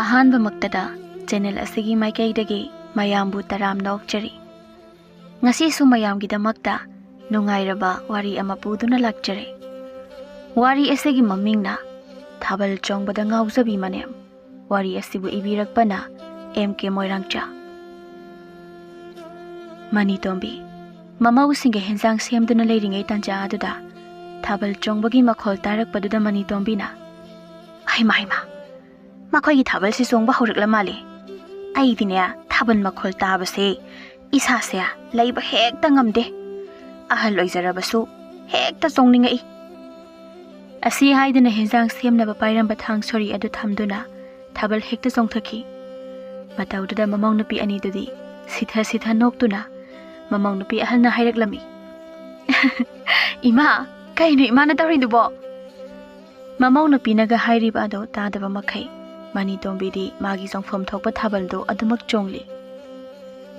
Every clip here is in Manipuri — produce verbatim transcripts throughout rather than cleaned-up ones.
ꯑꯍꯥꯟꯕꯃꯛꯇꯗ ꯆꯦꯅꯦꯜ ꯑꯁꯤꯒꯤ ꯃꯥꯏꯀꯩꯗꯒꯤ ꯃꯌꯥꯝꯕꯨ ꯇꯔꯥꯝꯅ ꯑꯣꯛꯆꯔꯤ꯫ ꯉꯁꯤꯁꯨ ꯃꯌꯥꯝꯒꯤꯗꯃꯛꯇ ꯅꯨꯡꯉꯥꯏꯔꯕ ꯋꯥꯔꯤ ꯑꯃ ꯄꯨꯗꯨꯅ ꯂꯥꯛꯆꯔꯦ꯫ ꯋꯥꯔꯤ ꯑꯁꯤꯒꯤ ꯃꯃꯤꯡꯅ ꯊꯥꯕꯜ ꯆꯣꯡꯕꯗ ꯉꯥꯎꯖꯕꯤ ꯃꯅꯦꯝ꯫ ꯋꯥꯔꯤ ꯑꯁꯤꯕꯨ ꯏꯕꯤꯔꯛꯄꯅ ꯑꯦꯝ ꯀꯦ ꯃꯣꯏꯔꯥꯡꯆꯥ꯫ ꯃꯅꯤꯇꯣꯝꯕꯤ꯫ ꯃꯃꯧꯁꯤꯡꯒ ꯍꯦꯟꯖꯥꯡ ꯁꯦꯝꯗꯨꯅ ꯂꯩꯔꯤꯉꯩ ꯇꯥꯟꯖꯥ ꯑꯗꯨꯗ ꯊꯥꯕꯜ ꯆꯣꯡꯕꯒꯤ ꯃꯈꯣꯜ ꯇꯥꯔꯛꯄꯗꯨꯗ ꯃꯅꯤꯇꯣꯝꯕꯤꯅ, "ꯍꯩꯃꯥ, ꯍꯩꯃꯥ, ꯃꯈꯣꯏꯒꯤ ꯊꯥꯕꯜꯁꯤ ꯆꯣꯡꯕ ꯍꯧꯔꯛꯂ ꯃꯥꯜꯂꯦ꯫ ꯑꯩꯗꯤꯅꯦ, ꯊꯥꯕꯜ ꯃꯈꯣꯜ ꯇꯥꯕꯁꯦ ꯏꯁꯥꯁꯦ ꯂꯩꯕ ꯍꯦꯛꯇ ꯉꯝꯗꯦ꯫ ꯑꯍꯜ ꯑꯣꯏꯖꯔꯕꯁꯨ ꯍꯦꯛꯇ ꯆꯣꯡꯅꯤꯡꯉꯛꯏ"꯫ ꯑꯁꯤ ꯍꯥꯏꯗꯨꯅ ꯍꯦꯟꯖꯥꯡ ꯁꯦꯝꯅꯕ ꯄꯥꯏꯔꯝꯕ ꯊꯥꯡ ꯁꯣꯔꯤ ꯑꯗꯨ ꯊꯝꯗꯨꯅ ꯊꯥꯕꯜ ꯍꯦꯛꯇ ꯆꯣꯡꯊꯈꯤ꯫ ꯃꯇꯧꯗꯨꯗ ꯃꯃꯧ ꯅꯨꯄꯤ ꯑꯅꯤꯗꯨꯗꯤ ꯁꯤꯊ ꯁꯤꯊ ꯅꯣꯛꯇꯨꯅ ꯃꯃꯧ ꯅꯨꯄꯤ ꯑꯍꯜꯅ ꯍꯥꯏꯔꯛꯂꯝꯃꯤ, "ꯏꯃꯥ, ꯀꯩꯅꯣ ꯏꯃꯥꯅ ꯇꯧꯔꯤꯗꯨꯕꯣ?" ꯃꯃꯧ ꯅꯨꯄꯤꯅꯒ ꯍꯥꯏꯔꯤꯕ ꯑꯗꯣ ꯇꯥꯗꯕ ꯃꯈꯩ ꯃꯅꯤꯇꯣꯝꯕꯤꯗꯤ ꯃꯥꯒꯤ ꯆꯣꯡꯐꯝ ꯊꯣꯛꯄ ꯊꯥꯕꯜꯗꯣ ꯑꯗꯨꯃꯛ ꯆꯣꯡꯂꯤ꯫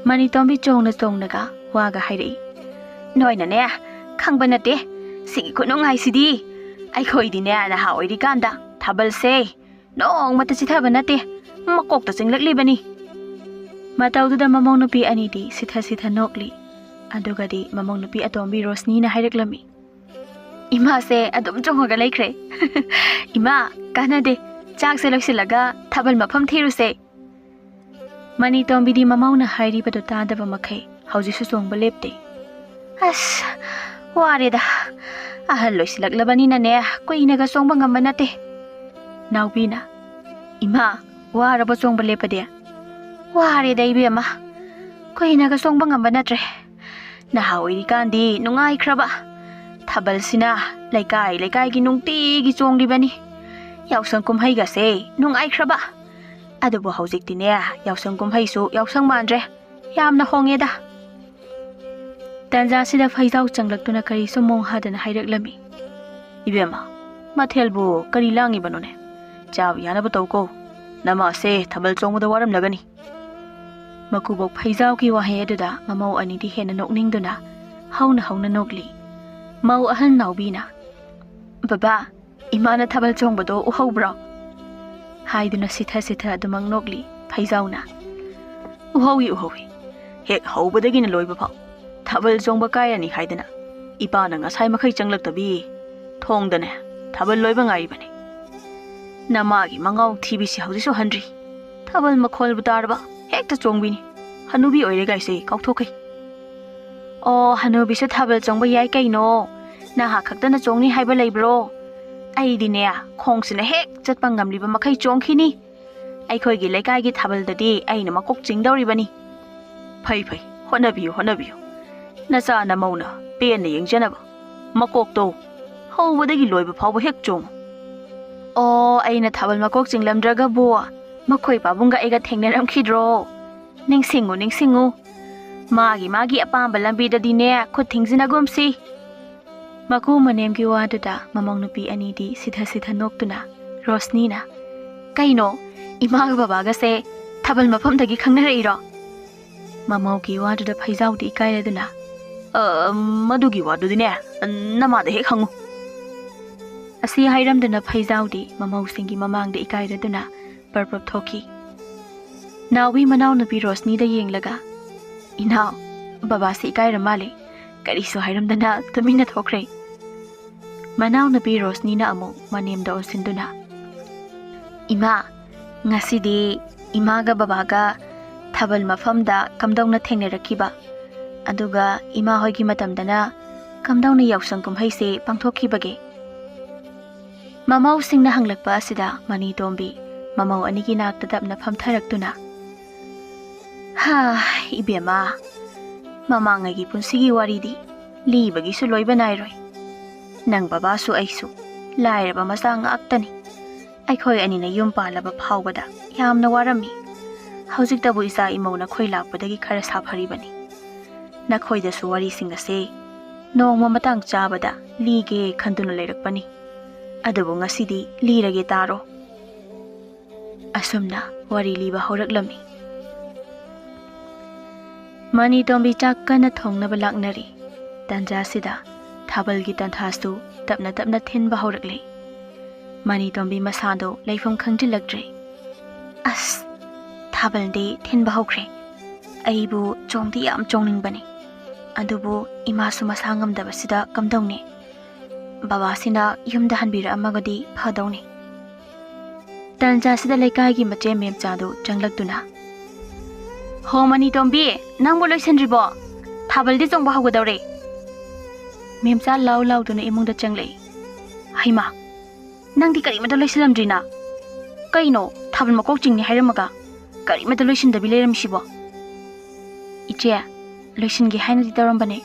ꯃꯅꯤꯇꯣꯝꯕꯤ ꯆꯣꯡꯅ ꯆꯣꯡꯅꯒ ꯋꯥꯒ ꯍꯥꯏꯔꯛꯏ, "ꯅꯣꯏꯅꯅꯦ ꯈꯪꯕ ꯅꯠꯇꯦ ꯁꯤꯒꯤ ꯈꯨꯅꯨꯡꯉꯥꯏꯁꯤꯗꯤ꯫ ꯑꯩꯈꯣꯏꯗꯤꯅꯦ ꯅꯍꯥ ꯑꯣꯏꯔꯤꯀꯥꯟꯗ ꯊꯥꯕꯜꯁꯦ ꯅꯣꯡꯃꯇ ꯆꯤꯊꯕ ꯅꯠꯇꯦ, ꯃꯀꯣꯛꯇ ꯆꯤꯡꯂꯛꯂꯤꯕꯅꯤ"꯫ ꯃꯇꯧꯗꯨꯗ ꯃꯃꯧ ꯅꯨꯄꯤ ꯑꯅꯤꯗꯤ ꯁꯤꯊ ꯁꯤꯊ ꯅꯣꯛꯂꯤ꯫ ꯑꯗꯨꯒꯗꯤ ꯃꯃꯧ ꯅꯨꯄꯤ ꯑꯇꯣꯝꯕꯤ ꯔꯣꯁꯅꯤꯅ ꯍꯥꯏꯔꯛꯂꯝꯃꯤ, "ꯏꯃꯥꯁꯦ ꯑꯗꯨꯝ ꯆꯣꯡꯉꯒ ꯂꯩꯈ꯭ꯔꯦ꯫ ꯏꯃꯥ, ꯀꯥꯟꯅꯗꯦ, ꯆꯥꯛꯁꯦ ꯂꯣꯏꯁꯤꯜꯂꯒ ꯊꯥꯕꯜ ꯃꯐꯝ ꯊꯤꯔꯨꯁꯦ"꯫ ꯃꯅꯤꯇꯣꯝꯕꯤꯗꯤ ꯃꯃꯧꯅ ꯍꯥꯏꯔꯤꯕꯗꯨ ꯇꯥꯗꯕ ꯃꯈꯩ ꯍꯧꯖꯤꯛꯁꯨ ꯆꯣꯡꯕ ꯂꯦꯞꯇꯦ꯫ "ꯑꯁ, ꯋꯥꯔꯦꯗ, ꯑꯍꯜ ꯂꯣꯏꯁꯤꯜꯂꯛꯂꯕꯅꯤꯅꯅꯦ ꯀꯨꯏꯅꯒ ꯆꯣꯡꯕ ꯉꯝꯕ ꯅꯠꯇꯦ"꯫ ꯅꯥꯎꯕꯤꯅ, "ꯏꯃꯥ, ꯋꯥꯔꯕ ꯆꯣꯡꯕ ꯂꯦꯞꯄꯗꯤ?" "ꯋꯥꯔꯦꯗ ꯏꯕꯦꯝꯃ, ꯀꯨꯏꯅꯒ ꯆꯣꯡꯕ ꯉꯝꯕ ꯅꯠꯇ꯭ꯔꯦ꯫ ꯅꯍꯥ ꯑꯣꯏꯔꯤꯀꯥꯟꯗꯤ ꯅꯨꯡꯉꯥꯏꯈ꯭ꯔꯕ꯫ ꯊꯥꯕꯜꯁꯤꯅ ꯂꯩꯀꯥꯏ ꯂꯩꯀꯥꯏꯒꯤ ꯅꯨꯡꯇꯤꯒꯤ ꯆꯣꯡꯂꯤꯕꯅꯤ꯫ ꯌꯥꯎꯁꯪ ꯀꯨꯝꯍꯩꯒꯁꯦ ꯅꯨꯡꯉꯥꯏꯈ꯭ꯔꯕ꯫ ꯑꯗꯨꯕꯨ ꯍꯧꯖꯤꯛꯇꯤꯅꯦ, ꯌꯥꯎꯁꯪ ꯀꯨꯝꯍꯩꯁꯨ ꯌꯥꯎꯁꯪ ꯃꯥꯟꯗ꯭ꯔꯦ꯫ ꯌꯥꯝꯅ ꯍꯣꯡꯉꯦꯗ"꯫ ꯇꯥꯟꯖꯥꯁꯤꯗ ꯐꯩꯖꯥꯎ ꯆꯪꯂꯛꯇꯨꯅ ꯀꯔꯤꯁꯨ ꯃꯣꯡ ꯍꯥꯗꯅ ꯍꯥꯏꯔꯛꯂꯝꯃꯤ, "ꯏꯕꯦꯝꯃ, ꯃꯊꯦꯜꯕꯨ ꯀꯔꯤ ꯂꯥꯡꯉꯤꯕꯅꯣꯅꯦ? ꯆꯥꯕ ꯌꯥꯅꯕ ꯇꯧꯀꯣ꯫ ꯅꯃꯥꯁꯦ ꯊꯥꯕꯜ ꯆꯣꯡꯕꯗ ꯋꯥꯔꯝꯂꯒꯅꯤ"꯫ ꯃꯀꯨꯕꯣꯛ ꯐꯩꯖꯥꯎꯒꯤ ꯋꯥꯍꯩ ꯑꯗꯨꯗ ꯃꯃꯧ ꯑꯅꯤꯗꯤ ꯍꯦꯟꯅ ꯅꯣꯛꯅꯤꯡꯗꯨꯅ ꯍꯧꯅ ꯍꯧꯅ ꯅꯣꯛꯂꯤ꯫ ꯃꯧ ꯑꯍꯜ ꯅꯥꯎꯕꯤꯅ, "ꯕꯕꯥ, ꯏꯃꯥꯅ ꯊꯥꯕꯜ ꯆꯣꯡꯕꯗꯣ ꯎꯍꯧꯕ꯭ꯔꯣ?" ꯍꯥꯏꯗꯨꯅ ꯁꯤꯊ ꯁꯤꯊ ꯑꯗꯨꯃꯛ ꯅꯣꯛꯂꯤ ꯐꯩꯖꯥꯎꯅ꯫ "ꯎꯍꯧꯏ, ꯎꯍꯧꯏ꯫ ꯍꯦꯛ ꯍꯧꯕꯗꯒꯤꯅ ꯂꯣꯏꯕ ꯐꯥꯎ ꯊꯥꯕꯜ ꯆꯣꯡꯕ ꯀꯥꯏꯔꯅꯤ ꯍꯥꯏꯗꯅ ꯏꯄꯥꯅ ꯉꯁꯥꯏ ꯃꯈꯩ ꯆꯪꯂꯛꯇꯕꯤ꯫ ꯊꯣꯡꯗꯅꯦ ꯊꯥꯕꯜ ꯂꯣꯏꯕ ꯉꯥꯏꯔꯤꯕꯅꯤ꯫ ꯅꯃꯥꯒꯤ ꯃꯉꯥꯎ ꯊꯤꯕꯤꯁꯤ ꯍꯧꯖꯤꯛꯁꯨ ꯍꯟꯗ꯭ꯔꯤ꯫ ꯊꯥꯕꯜ ꯃꯈꯣꯜꯕꯨ ꯇꯥꯔꯕ ꯍꯦꯛꯇ ꯆꯣꯡꯕꯤꯅꯤ꯫ ꯍꯅꯨꯕꯤ ꯑꯣꯏꯔꯦ ꯀꯥꯏꯁꯦ ꯀꯥꯎꯊꯣꯛꯈꯩ꯫" "ꯑꯣ, ꯍꯅꯨꯕꯤꯁꯨ ꯊꯥꯕꯜ ꯆꯣꯡꯕ ꯌꯥꯏ ꯀꯩꯅꯣ꯫ ꯅꯍꯥ ꯈꯛꯇꯅ ꯆꯣꯡꯅꯤ ꯍꯥꯏꯕ ꯂꯩꯕ꯭ꯔꯣ? ꯑꯩꯗꯤꯅꯦ, ꯈꯣꯡꯁꯤꯅ ꯍꯦꯛ ꯆꯠꯄ ꯉꯝꯂꯤꯕ ꯃꯈꯩ ꯆꯣꯡꯈꯤꯅꯤ꯫ ꯑꯩꯈꯣꯏꯒꯤ ꯂꯩꯀꯥꯏꯒꯤ ꯊꯥꯕꯜꯗꯗꯤ ꯑꯩꯅ ꯃꯀꯣꯛ ꯆꯤꯡꯗꯧꯔꯤꯕꯅꯤ꯫" "ꯐꯩ, ꯐꯩ, ꯍꯣꯠꯅꯕꯤꯌꯨ, ꯍꯣꯠꯅꯕꯤꯌꯨ꯫ ꯅꯆꯥ ꯅꯃꯧꯅ ꯄꯦꯟꯅ ꯌꯦꯡꯖꯅꯕ꯫ ꯃꯀꯣꯛꯇꯣ ꯍꯧꯕꯗꯒꯤ ꯂꯣꯏꯕ ꯐꯥꯎꯕ ꯍꯦꯛ ꯆꯣꯡꯉꯨ꯫" "ꯑꯣ, ꯑꯩꯅ ꯊꯥꯕꯜ ꯃꯀꯣꯛ ꯆꯤꯡꯂꯝꯗ꯭ꯔꯒꯕꯨ ꯃꯈꯣꯏ ꯄꯥꯕꯨꯡꯒ ꯑꯩꯒ ꯊꯦꯡꯅꯔꯝꯈꯤꯗ꯭ꯔꯣ? ꯅꯤꯡꯁꯤꯡꯉꯨ, ꯅꯤꯡꯁꯤꯡꯉꯨ꯫ ꯃꯥꯒꯤ ꯃꯥꯒꯤ ꯑꯄꯥꯝꯕ ꯂꯝꯕꯤꯗꯗꯤꯅꯦ ꯈꯨꯠ ꯊꯤꯡꯖꯤꯟꯅꯒꯨꯝꯁꯤ꯫" ꯃꯀꯨ ꯃꯅꯦꯝꯒꯤ ꯋꯥꯗꯨꯗ ꯃꯃꯧ ꯅꯨꯄꯤ ꯑꯅꯤꯗꯤ ꯁꯤꯊ ꯁꯤꯊ ꯅꯣꯛꯇꯨꯅ, ꯔꯣꯁꯅꯤꯅ, "ꯀꯩꯅꯣ, ꯏꯃꯥꯒ ꯕꯕꯥꯒꯁꯦ ꯊꯥꯕꯜ ꯃꯐꯝꯗꯒꯤ ꯈꯪꯅꯔꯛꯏꯔꯣ?" ꯃꯃꯧꯒꯤ ꯋꯥꯗꯨꯗ ꯐꯩꯖꯥꯎꯗꯤ ꯏꯀꯥꯏꯔꯗꯨꯅ, "ꯑ, ꯃꯗꯨꯒꯤ ꯋꯥꯗꯨꯗꯤꯅꯦ, ꯅꯃꯥꯗ ꯍꯦꯛ ꯍꯪꯉꯨ꯫" ꯑꯁꯤ ꯍꯥꯏꯔꯝꯗꯅ ꯐꯩꯖꯥꯎꯗꯤ ꯃꯃꯧꯁꯤꯡꯒꯤ ꯃꯃꯥꯡꯗ ꯏꯀꯥꯏꯔꯗꯨꯅ ꯄꯔꯄꯞ ꯊꯣꯛꯈꯤ꯫ ꯅꯥꯎꯕꯤ ꯃꯅꯥꯎꯅꯨꯄꯤ ꯔꯣꯁꯅꯤꯗ ꯌꯦꯡꯂꯒ, "ꯏꯅꯥꯎ, ꯕꯕꯥꯁꯤ ꯏꯀꯥꯏꯔ ꯃꯥꯜꯂꯦ, ꯀꯔꯤꯁꯨ ꯍꯥꯏꯔꯝꯗꯅ ꯇꯨꯃꯤꯟꯅ ꯊꯣꯛꯈ꯭ꯔꯦ꯫" ꯃꯅꯥꯎꯅꯨꯄꯤ ꯔꯣꯁꯅꯤꯅ ꯑꯃꯨꯛ ꯃꯅꯦꯝꯗ ꯑꯣꯟꯁꯤꯟꯗꯨꯅ, "ꯏꯃꯥ, ꯉꯁꯤꯗꯤ ꯏꯃꯥꯒ ꯕꯕꯥꯒ ꯊꯥꯕꯜ ꯃꯐꯝꯗ ꯀꯝꯗꯧꯅ ꯊꯦꯡꯅꯔꯛꯈꯤꯕ? ꯑꯗꯨꯒ ꯏꯃꯥ ꯍꯣꯏꯒꯤ ꯃꯇꯝꯗꯅ ꯀꯝꯗꯧꯅ ꯌꯥꯎꯁꯪ ꯀꯨꯝꯍꯩꯁꯦ ꯄꯥꯡꯊꯣꯛꯈꯤꯕꯒꯦ?" ꯃꯃꯧꯁꯤꯡꯅ ꯍꯪꯂꯛꯄ ꯑꯁꯤꯗ ꯃꯅꯤꯇꯣꯝꯕꯤ ꯃꯃꯧ ꯑꯅꯤꯒꯤ ꯅꯥꯛꯇ ꯇꯞꯅ ꯐꯝꯊꯔꯛꯇꯨꯅ, "ꯍꯥ, ꯏꯕꯦꯝꯃ, ꯃꯃꯥꯡꯉꯩꯒꯤ ꯄꯨꯟꯁꯤꯒꯤ ꯋꯥꯔꯤꯗꯤ ꯂꯤꯕꯒꯤꯁꯨ ꯂꯣꯏꯕ ꯅꯥꯏꯔꯣꯏ꯫ ꯅꯪ ꯕꯕꯥꯁꯨ ꯑꯩꯁꯨ ꯂꯥꯏꯔꯕ ꯃꯆꯥ ꯉꯥꯛꯇꯅꯤ꯫ ꯑꯩꯈꯣꯏ ꯑꯅꯤꯅ ꯌꯨꯝ ꯄꯥꯜꯂꯕ ꯐꯥꯎꯕꯗ ꯌꯥꯝꯅ ꯋꯥꯔꯝꯃꯤ꯫ ꯍꯧꯖꯤꯛꯇꯕꯨ ꯏꯆꯥ ꯏꯃꯧ ꯅꯈꯣꯏ ꯂꯥꯛꯄꯗꯒꯤ ꯈꯔ ꯁꯥꯐꯔꯤꯕꯅꯤ꯫ ꯅꯈꯣꯏꯗꯁꯨ ꯋꯥꯔꯤꯁꯤꯡ ꯑꯁꯦ ꯅꯣꯡꯃ ꯃꯇꯥꯡ ꯆꯥꯕꯗ ꯂꯤꯒꯦ ꯈꯟꯗꯨꯅ ꯂꯩꯔꯛꯄꯅꯤ꯫ ꯑꯗꯨꯕꯨ ꯉꯁꯤꯗꯤ ꯂꯤꯔꯒꯦ ꯇꯥꯔꯣ꯫" ꯑꯁꯨꯝꯅ ꯋꯥꯔꯤ ꯂꯤꯕ ꯍꯧꯔꯛꯂꯝꯃꯤ꯫ ꯃꯅꯤꯇꯣꯝꯕꯤ ꯆꯥꯛ ꯀꯟꯅ ꯊꯣꯡꯅꯕ ꯂꯥꯛꯅꯔꯤ꯫ ꯇꯥꯟꯖꯥꯁꯤꯗ ꯊꯥꯕꯜꯒꯤ ꯇꯥꯟꯊꯥꯁꯨ ꯇꯞꯅ ꯇꯞꯅ ꯊꯤꯟꯕ ꯍꯧꯔꯛꯂꯦ꯫ ꯃꯅꯤꯇꯣꯝꯕꯤ ꯃꯁꯥꯗꯣ ꯂꯩꯐꯝ ꯈꯪꯖꯤꯜꯂꯛꯇ꯭ꯔꯦ꯫ ꯑꯁ, ꯊꯥꯕꯜꯗꯤ ꯊꯤꯟꯕ ꯍꯧꯈ꯭ꯔꯦ꯫ ꯑꯩꯕꯨ ꯆꯣꯡꯗꯤ ꯌꯥꯝ ꯆꯣꯡꯅꯤꯡꯕꯅꯤ, ꯑꯗꯨꯕꯨ ꯏꯃꯥꯁꯨ ꯃꯁꯥ ꯉꯝꯗꯕꯁꯤꯗ ꯀꯝꯗꯧꯅꯤ? ꯕꯕꯥꯁꯤꯅ ꯌꯨꯝꯗ ꯍꯟꯕꯤꯔꯛꯑꯝꯃꯒꯗꯤ ꯐꯗꯧꯅꯤ꯫ ꯇꯟꯖꯥꯁꯤꯗ ꯂꯩꯀꯥꯏꯒꯤ ꯃꯆꯦ ꯃꯦꯝꯆꯥꯗꯨ ꯆꯪꯂꯛꯇꯨꯅ, "ꯍꯣ ꯃꯅꯤꯇꯣꯝꯕꯤ, ꯅꯪꯕꯨ ꯂꯣꯏꯁꯤꯟꯗ꯭ꯔꯤꯕꯣ? ꯊꯥꯕꯜꯗꯤ ꯆꯣꯡꯕ ꯍꯧꯒꯗꯧꯔꯦ!" ꯃꯦꯝꯆꯥ ꯂꯥꯎ ꯂꯥꯎꯗꯨꯅ ꯏꯃꯨꯡꯗ ꯆꯪꯂꯛꯏ꯫ "ꯍꯩꯃꯥ, ꯅꯪꯗꯤ ꯀꯔꯤꯃꯇ ꯂꯣꯏꯁꯤꯜꯂꯝꯗ꯭ꯔꯤꯅ? ꯀꯩꯅꯣ, ꯊꯥꯕꯜ ꯃꯀꯣꯛ ꯆꯤꯡꯅꯤ ꯍꯥꯏꯔꯝꯃꯒ ꯀꯔꯤꯃꯇ ꯂꯣꯏꯁꯤꯟꯗꯕꯤ ꯂꯩꯔꯝꯃꯤꯁꯤꯕꯣ?" "ꯏꯆꯦ, ꯂꯣꯏꯁꯤꯟꯒꯦ ꯍꯥꯏꯅꯗꯤ ꯇꯧꯔꯝꯕꯅꯦ,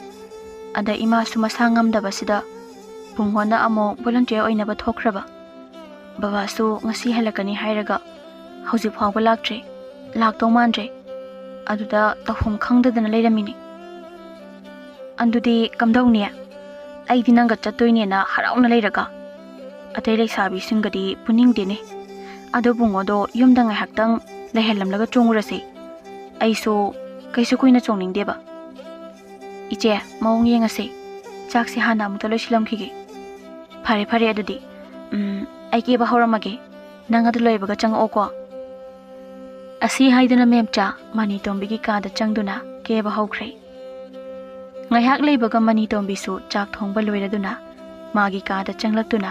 ꯑꯗ ꯏꯃꯥꯁꯨ ꯃꯁꯥ ꯉꯝꯗꯕꯁꯤꯗ ꯕꯨꯡꯉꯣꯅ ꯑꯃꯨꯛ volunteer ꯑꯣꯏꯅꯕ ꯊꯣꯛꯈ꯭ꯔꯕ꯫ ꯕꯕꯥꯁꯨ ꯉꯁꯤ ꯍꯜꯂꯛꯀꯅꯤ ꯍꯥꯏꯔꯒ ꯍꯧꯖꯤꯛ ꯐꯥꯎꯕ ꯂꯥꯛꯇ꯭ꯔꯤ, ꯂꯥꯛꯇꯧ ꯃꯥꯟꯗ꯭ꯔꯦ꯫ ꯑꯗꯨꯗ ꯇꯧꯐꯝ ꯈꯪꯗꯗꯅ ꯂꯩꯔꯝꯃꯤꯅꯤ꯫" "ꯑꯗꯨꯗꯤ ꯀꯝꯗꯧꯅꯤ? ꯑꯩꯗꯤ ꯅꯪꯒ ꯆꯠꯇꯣꯏꯅꯦꯅ ꯍꯔꯥꯎꯅ ꯂꯩꯔꯒ ꯑꯇꯩ ꯂꯩꯁꯥꯕꯤꯁꯤꯡꯒꯗꯤ ꯄꯨꯅꯤꯡꯗꯦꯅꯦ꯫ ꯑꯗꯣ ꯕꯨꯡꯉꯣꯗꯣ ꯌꯨꯝꯗ ꯉꯥꯏꯍꯥꯛꯇꯪ ꯂꯩꯍꯜꯂꯝꯂꯒ ꯆꯣꯡꯉꯨꯔꯁꯤ꯫ ꯑꯩꯁꯨ ꯀꯩꯁꯨ ꯀꯨꯏꯅ ꯆꯣꯡꯅꯤꯡꯗꯦꯕ꯫" "ꯏꯆꯦ, ꯃꯑꯣꯡ ꯌꯦꯡꯉꯁꯤ꯫ ꯆꯥꯛꯁꯦ ꯍꯥꯟꯅ ꯑꯃꯨꯛꯇ ꯂꯣꯏꯁꯤꯜꯂꯝꯈꯤꯒꯦ꯫" "ꯐꯔꯦ, ꯐꯔꯦ, ꯑꯗꯨꯗꯤ꯫ ꯎꯝ, ꯑꯩ ꯀꯦꯕ ꯍꯧꯔꯝꯃꯒꯦ꯫ ꯅꯪ ꯑꯗꯨ ꯂꯣꯏꯕꯒ ꯆꯪꯉꯛꯑꯣꯀꯣ꯫" ꯑꯁꯤ ꯍꯥꯏꯗꯨꯅ ꯃꯦꯝꯆꯥ ꯃꯅꯤꯇꯣꯝꯕꯤꯒꯤ ꯀꯥꯗ ꯆꯪꯗꯨꯅ ꯀꯦꯕ ꯍꯧꯈ꯭ꯔꯦ꯫ ꯉꯥꯏꯍꯥꯛ ꯂꯩꯕꯒ ꯃꯅꯤꯇꯣꯝꯕꯤꯁꯨ ꯆꯥꯛ ꯊꯣꯡꯕ ꯂꯣꯏꯔꯗꯨꯅ ꯃꯥꯒꯤ ꯀꯥꯗ ꯆꯪꯂꯛꯇꯨꯅ